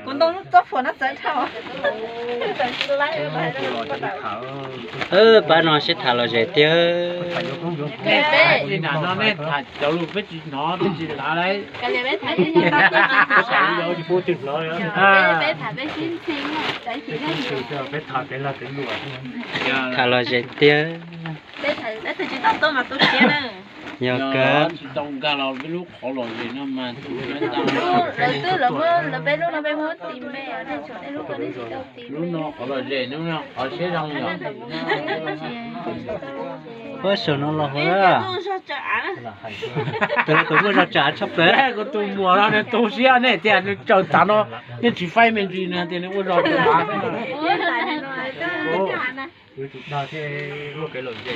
Kuv ntoo lub txob phuam no txawv dhau. Pab no sib tham los ze tiag. Peb tsis hnov, peb tsis lav lauj. Tham los ze tiag. Yog kawg. Tsis tau nkag los peb lub qhov lom zem no mas. Lawv twb, lawv muab, lawv peb lub no peb muab tis me, lub no qhov lom zem, lub no qhov siab zoo yom. Ua saum no los hauv. Tus no tus muaj zog tsawv av tshaj plaws. Kuv tus muam no nws tu siab nej tias nws tsaws tav no, nej tsis faib me ntsis nws tias nws ua zog tsawv av xwb.